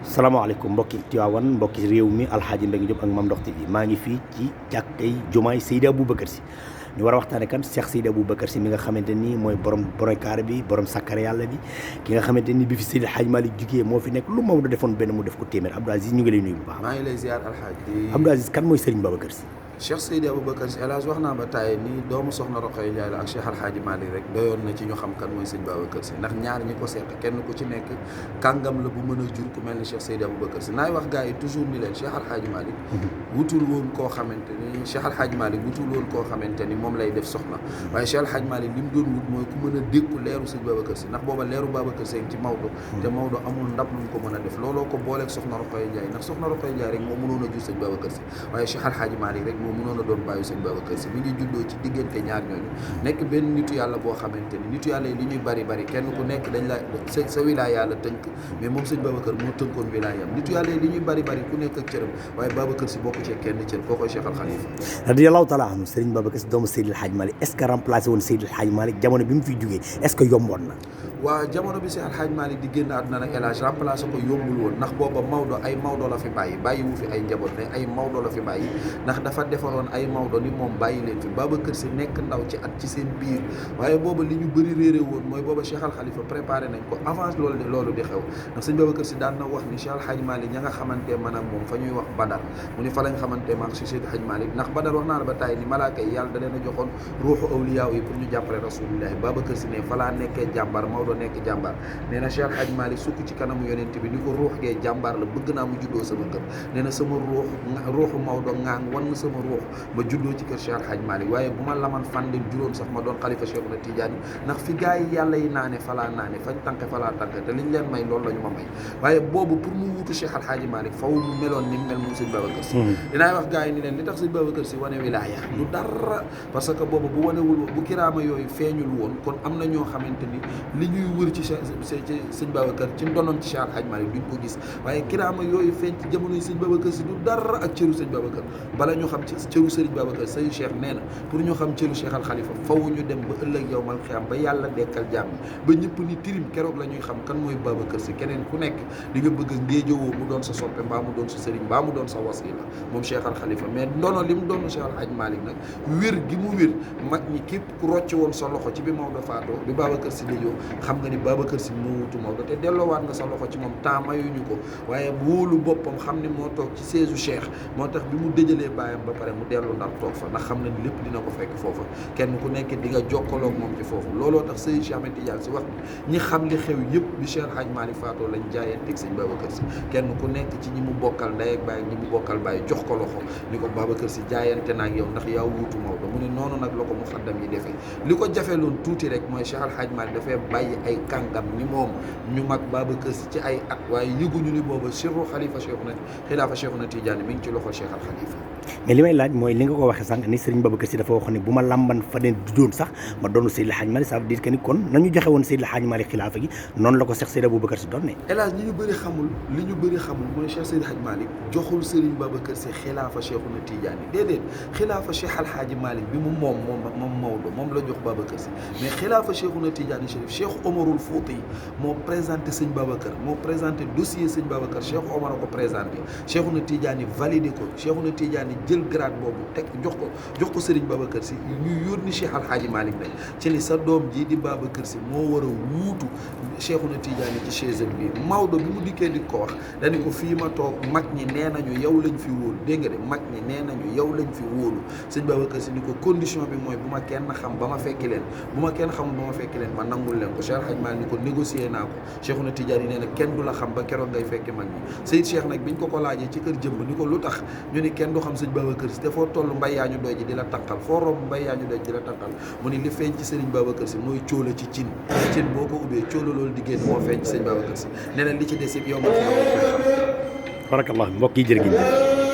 salaamaaleykum mbokki Tiwaawan mbokki réew mi Alxaaji Mbengue Diop ak Mame Ndokh TV maa ngi fii ci jàkkay jumaay Seydi Aboubacar Sy ñu war a waxtaane kan Cheikh Seydi Aboubacar Sy mi nga xamante ni mooy borom kaar bi borom sakkare yàlla bi ki nga xamante ni bi fi Seydi Hadj Malick jugee moo fi nekk lu Maodo defoon benn mu def ko téeméer Abdou Aziz ñu ngi lay nuyu bu baax. maa ngi lay ziar Alxaaji. Abdou Aziz kan mooy Serigne Babacar Sy. Cheikh Seydi Aboubacar Sy El Hadj wax naa ba tàyyi ni doomu soxna Rokhaya Ndiaye la ak Cheikh Alxaaji Malick rek doyoon na ci ñu xam kan mooy sëñ Babacar Sy ndax ñaar ñi ko seq kenn ku ci nekk kàngam la bu mën a jur ku mel ni Cheikh Seydi Aboubacar Sy naay wax gars yi toujours ni leen Cheikh Alxaaji Malick wutul woon koo xamante ni Cheikh Alxaaji Malick wutul woon koo xamante ni moom lay def soxna waaye Cheikh Alxaaji Malick li mu doon wut mooy ku mën a dékku leeru sëñ Babacar Sy ndax booba leeru Babacar Sy ci Maodo te Maodo amul ndab lu mu ko mën a def looloo ko booleeg soxna Rokhaya Ndiaye ndax soxna Rokhaya Ndiaye rek moo mënoon a jur sëñ Babacar Sy waaye Cheikh Alxaaji Malick rek moo mënoon a doon bàyyi sëñ Babacar Sy mi ngi juddoo ci diggante ñaar ñooñu nekk benn nitu yàlla boo xamante ni nitu yàlla yi li ñuy bari bari kenn ku nekk dañ la sa wilaaya yàlla tënk mais moom sëñ Babacar moo tënkoon wilaayam nitu yàlla yi li ñuy bari bari ku nekk ak cëram waaye Babacar Sy bokk ci kenn cër koo koy Cheikh Al Khalifa radiyallahu taala anhu Serigne Babacar Sy doomu Seydi El Hadji Malick est-ce que remplacé woon Seydi El Hadji Malick jamono bi mu fiy jugee est-ce que yomboon na waaw jamono bi Cheikh Al Hadji Malick di génn àdduna nag El Hadj remplacé ko yombul woon ndax booba Maodo ay Maodo la fi bàyyi wu fi ay njaboot ne ay Maodo la fi bàyyi ndax dafa defaroon ay Maodo ni moom bàyyi leen fi Babacar Sy nekk ndaw ci at ci seen biir waaye booba li ñu bëri réeré woon mooy booba Cheikh Al Khalifa préparé nañ ko avance loolu di xew ndax sëñ Babacar Sy daan na wax ni Cheikh Al Hadji Malick ña nga xamante man ak moom fa ñuy wax Badar mu ni fa lañ xamante maak si Seydi Hadji Malick ndax Badar wax naa la ba tàyyi ni malaaka yi yàlla da leen a joxoon ruuxu awliyaa yi pour ñu jàppale rasulillahi Babacar Sy ne fa laa nekkee jàmbaar Maodo nekk jàmbaar nee na Cheikh Al Hadji Malick sukk ci kanamu yonent bi ni ko ruux gee jàmbaar la bëgg naa mu juddoo sama kër nee na sama ruuxu Maodo ŋaang wan na sama ruux ma juddoo ci kër Cheikh Al Hadji Malick waaye bu ma laman fandil juróom sax ma doon xalifa Cheikh na Tidiane ndax fi gars yi yàlla yi naane falaa naane fañ tànke falaa tànke te liñ leen may loolu la ñu ma may waaye boobu pour mu wuutu Cheikh Al Hadji Malick faw mu meloon ni mel moom sëñ Babacar Sy dinaay wax gars yi ni leen li tax sëñ Babacar Sy wane wilaaya du dara parce que boobu bu wanewul bu kiraama yooyu feeñul woon kon am na ñoo xamante ni li ñuy wër ci sëñ Babacar ci ndonom ci Cheikh Al Hadji Malick duñ ko gis waaye kiraama yooyu feeñ ci jamonoy sëñ Babacar Sy du dara ak cëru sëñ Babacar bala ñu xam ci cëru sëriñ Babacar sëñ Cheikh nee na pour ñu xam cëru Cheikh Al Khalifa faw ñu dem ba ëllëg yow mal xiyam ba yàlla dekkal jàmm ba ñëpp ni tirim keroog la ñuy xam kan mooy Babacar Sy keneen ku nekk li nga bëgg ngéejowoo mu doon sa soppe mbaa mu doon sa sëriñ mbaa mu doon sa wasila moom Cheikh Al Khalifa mais ndono li mu doon Cheikh Al Hadji Malick nag wér gi mu wér mag ñi képp ku rocc woon sa loxo ci bi Maodo faatoo bi Babacar Sy déjoo xam nga ni Babacar Sy moo wutu Maodo te delloowaat nga sa loxo ci moom temps mayuñu ko waaye wóolu boppam xam ni moo toog ci seesu Cheikh moo tax bi mu dëjalee baayam ba pare mu dellu Ndar toog fa ndax xam na ni lépp dina ko fekk foofa kenn ku nekk di nga jokkaloog moom ci foofu looloo tax sëñ Cheikh Ahmed Tidiane Sy wax ñi xam li xew yëpp bi Cheikh Al Hadji Malick faatoo lañ jaayeen teg sëñ Babacar Sy kenn ku nekk ci ñi mu bokkal ndey ak baay ñi mu bokkal baay jox ko loxo ni ko Babacar Sy jaayante na ak yow ndax yaa wuutu Maodo mu ne noonu nag la ko muxaddam yi defee li ko jafeloon tuuti rek mooy Cheikh Al Hadji Malick dafay bàyyi ay kàngam ni moom ñu mag Babacar Sy ci ay at waaye yëguñu ni booba sirru xalifa xilaafa Cheikhuna Tidiane mi ngi ci loxol Cheikh Al Khalifa mais li may laaj mooy li nga ko waxee sànq ni Serigne Babacar Sy dafa wax ni bu ma lamban fa ne du doon sax ma doon Seydi El Hadji Malick ça veut dire que ni kon nañu joxe woon Seydi El Hadji Malick xilaafa gi noonu la ko Cheikh Seydi Aboubacar Sy doon ne hélas li ñu bëri xamul mooy Cheikh Seydi El Hadji Malick joxul Serigne Babacar Sy xilaafa Cheikhuna Tidiane déedéet xilaafa Cheikh Al Hadji Malick bi mu moom Maodo moom la jox Babacar Sy mais xilaafa Cheikhuna Tidiane Chérif Cheikh Omarul Fouti moo présenté sëñ Babacar moo présenté dossier sëñ Babacar Cheikh Omar a ko présenté Cheikhuna Tidiane validé ko Cheikhuna Tidiane jël grade boobu teg jox ko Serigne Babacar Sy ñu yónni Cheikh Al Hadji Malick nag ci li sa doom ji di Babacar Sy moo war a wuutu Cheikhuna Tidiane ci chaise bi Maodo bi mu dikkee di ko wax dañu ko fii ma toog mag ñi nee nañu yow lañ fi wóolu dégg nga de mag ñi nee nañu yow lañ fi wóolu sëñ Babacar Sy ni ko condition bi mooy bu ma kenn xam ba ma fekki leen bu ma kenn xamul ba ma fekki leen ma nangul leen ko Cheikh Al Hadji Malick ni ko négocier naa ko Cheikhuna Tidiane yi nee na kenn du la xam ba keroog ngay fekki mag ñi Seydi Cheikh nag biñ ko laajee ci kër jëmb ni ko lu tax ñu ni kenn du xam sëñ Babacar Sy te foo toll mbay yaa ñu doy ji di la tànqal foo romb mbay yaa ñu doy ji di la tànqal mu ni li feeñ ci Serigne Babacar Sy mooy cóola ci cin boo ko ubbee cóola loolu di génn moo feeñ ci sëñ Babacar Sy nee na li ci des yëpp yow ma fi xam barakallah mbokk yi jërë ngeen jëf